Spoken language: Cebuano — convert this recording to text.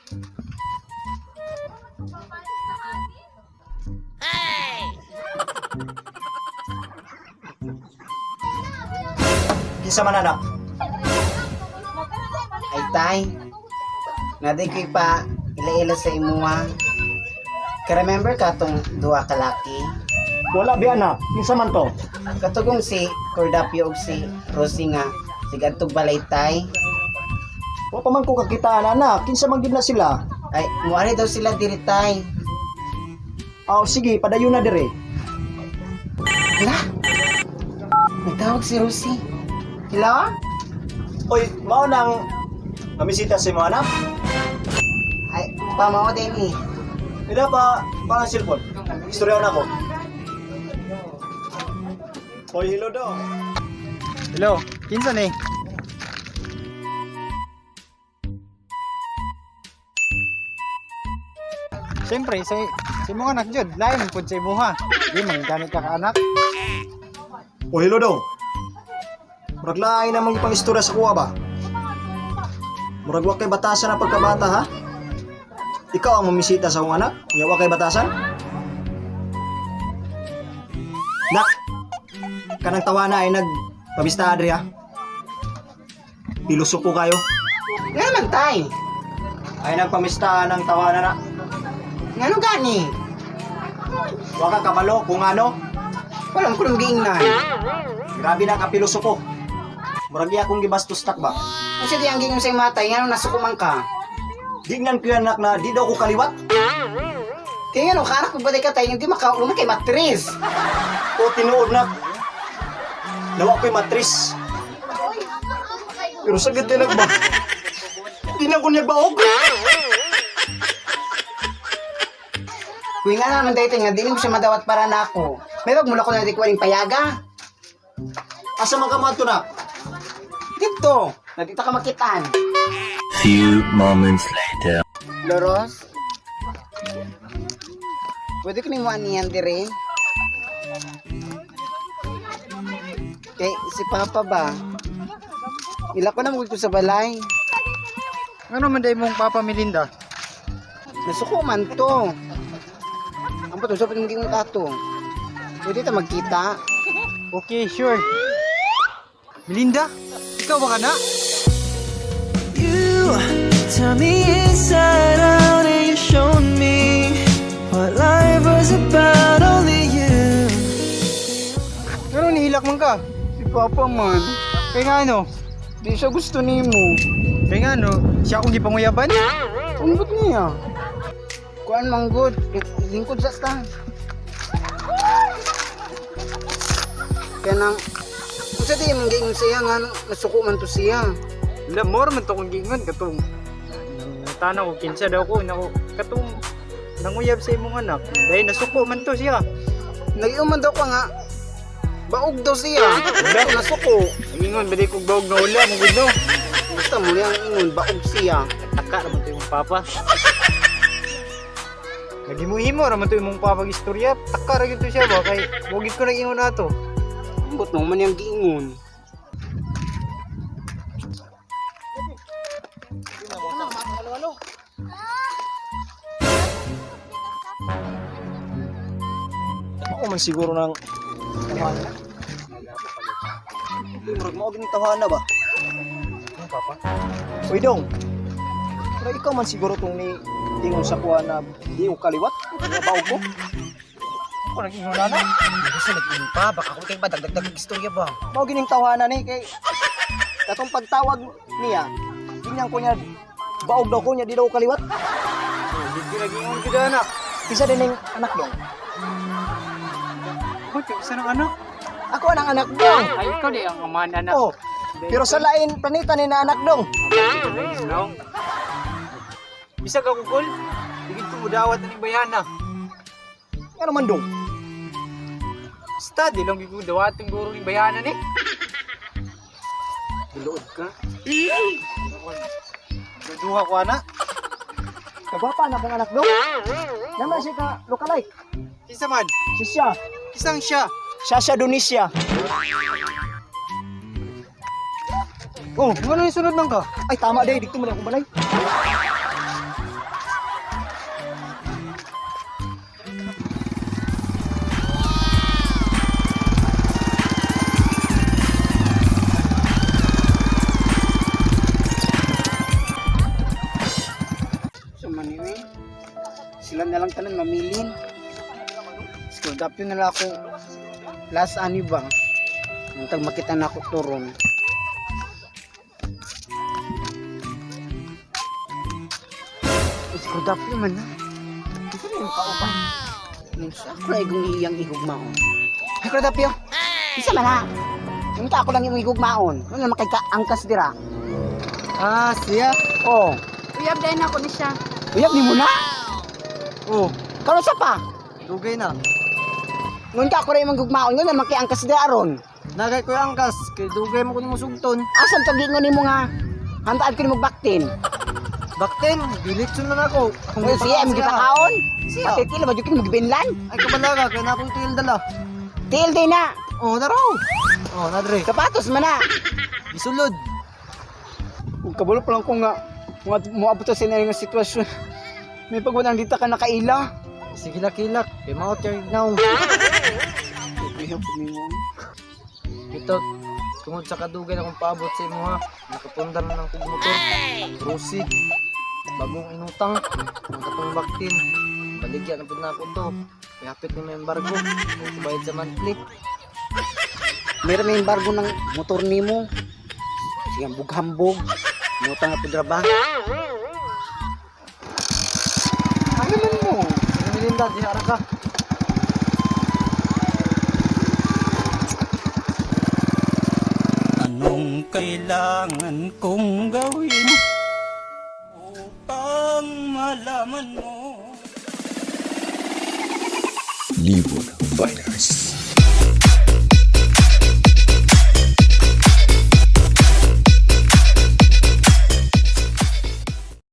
Kinsa man, anak? Ay tay, naday ko'y pa ila-ila sa imuha. Ka-remember ka tong duha ka laki? Wala bi, anak. Kinsa man to? Katugong si Cordapio ug si Rosie nga sigadtog balay, tay. Wa pa man ko kakitaan, anak. Kinsa man gid na sila? Ay, muari daw sila diri, tay. Aw, sige, padayon na dire. Hala! Nagtawag si Rosie. Hello? Oy, mao nang namisita sa imo, anak. Ay, pamao din eh. Ila pa parang cellphone. Istorya na ako. Oy, hello do. Hello, kinsa ni? Siyempre, sa imong anak jud, lain pud sa imuha. Di man gamit ka ka anak. Oy, hello do. Murag lain namang ipang istorya sa kuha ba? Murag wa kay batasan ang pagkabata ha? Ikaw ang mamisita sa akong anak? Nya wa kay batasan? Nak, kanang tawana ay nagpamista adri ha? Pilusok ko kayo. Nga man, tay. Ay nagpamista ng tawana na. Nga nung gani? Wa ka kabalo kung ano. Walang kulong giingnan. Grabe na kapiluso ko. Murag iya akong gibastos tak ba? Kung siya di ang giingon sa imong tay, nga nung nasukuman ka? Gingnan ko yan, anak, na di daw ko kaliwat. Kaya nga nung kaanak ko ba ka tay, hindi makaulong kay matris. O tinuod na. Nawa ko'y matris. Pero sagit din ba? Di na ko niya baog. Kuya nga naman dahil nga, di mo siya madawat para na ako. May wag mula ko na di ko aling payaga. Asa man ka mato na? Dito, nagdito ka makitaan. Few moments later. Loros, pwede ko nimo aniyan dire? Kay si Papa ba? Ila ko na ko sa balay. Ngano man day mong papa Melinda? Nasuko man to. Ang patong sa pagiging tato. Pwede ta magkita. Okay, sure. Melinda, ikaw ba ka na? You turn me inside out and you showed me what life was about. Only you. Ngano nihilak man ka? Si Papa man, Kay nga ano? di siya gusto nimo. Kay nga ano? Siya akong gipanguyaban? Ang ba't niya? Kuan man good, lingkod sa ta. Kanang unsa di imong giingon siya nga nasuko man to siya. Wala, more man to kong giingon katong tanaw ko kinsa daw ko nako katong nanguyab sa imong anak dahil nasuko man to siya. Nag-iuman daw ka nga baog daw siya. Wala nasuko. Ingon ba di kog baog nga wala mo gud no. Basta mo yang ingon baog siya. Taka ra man to imong papa. Nagimuhimo ra man to imong papa og istorya. Taka ra gyud to siya ba kay wa gyud ko nag-ingon ato. Ambot mo man yang giingon. Ako man siguro ng tawana. Uy, murag mao gining tawana ba? Ano papa? Uy dong. Murag ikaw man siguro tong ni ingon sa kuha na di ko kaliwat. Nga baog ko. Ako nag-ingon ana. Gusto nag-ingon pa baka ko kay badagdag istorya ba. Mao gining tawana ni kay katong pagtawag niya, tingnan ko niya baog daw ko niya di daw ko kaliwat. Di ko nag-ingon gyud anak. Isa din ning anak dong. Hoy, isa ng anak. Ako ang anak dong. Ay ikaw di ang amahan anak. Oh, pero sa lain planeta ni na anak dong. No. Bisa ka kukul? Di ko mudawat ani bayana. Ano man dong? Basta di lang gyud ko dawatin guro ni bayana ni. Biluod ka. Duha ko ana. Kagwapa na kong anak dong. Naman siya ka lookalike. Kinsa man? Si siya. Kisang siya. Sasha Donicia. Oh, ngano yung sunod man ka? Ay tama day dito man akong balay. Krodapyo na lang ako. Last ani ba? Untag makita na ako turon. Si Krodapyo man na. Isa na yung kauban. Nung sa ako na igong iyang ihugmaon. Ay, Krodapyo! Isa man ha! Unta ako lang yung ihugmaon. Ano naman kay kaangkas dira? Ah, siya. Oh, Uyab dahil na ako ni siya. uyab ni mo na. Oh, Karon sa pa. dugay na. Ngunta ako rin yung gugmaon ngun naman kay angkas dira aron. Nagay ko yung angkas kay dugay mo kun mo sugton. Asan to gingon nimo nga? Handaan ko nimo baktin. Bakten, dilitson na nako. Kung siya am gipakaon. Siya. Pati tila ba jud kini magbinlan? Ay kabalaga kay na akong tiil dala. Til din na. Oh, naraw. Oh, nadre. Sapatos man na. Gisulod. Ug kabalo pa lang ko nga moabot sa nga sitwasyon. May pagwalang dita ka nakaila. Sige lakilak, kay maot kay now. Ito, tungod sa kadugay na akong paabot sa imo ha. Nakapundar na ng kog motor. Rusi. Bagong inutang. Ang katong baktin. Baligya na pud na ako to. May hapit ni may embargo. Kung bayad sa monthly. Meron may embargo ng motor nimo. Sige, hambog-hambog. Mutang na pud ra ba? Ano man mo? Sige Melinda, diha ra ka. Anong kailangan kong gawin upang malaman mo? Libon Fighters.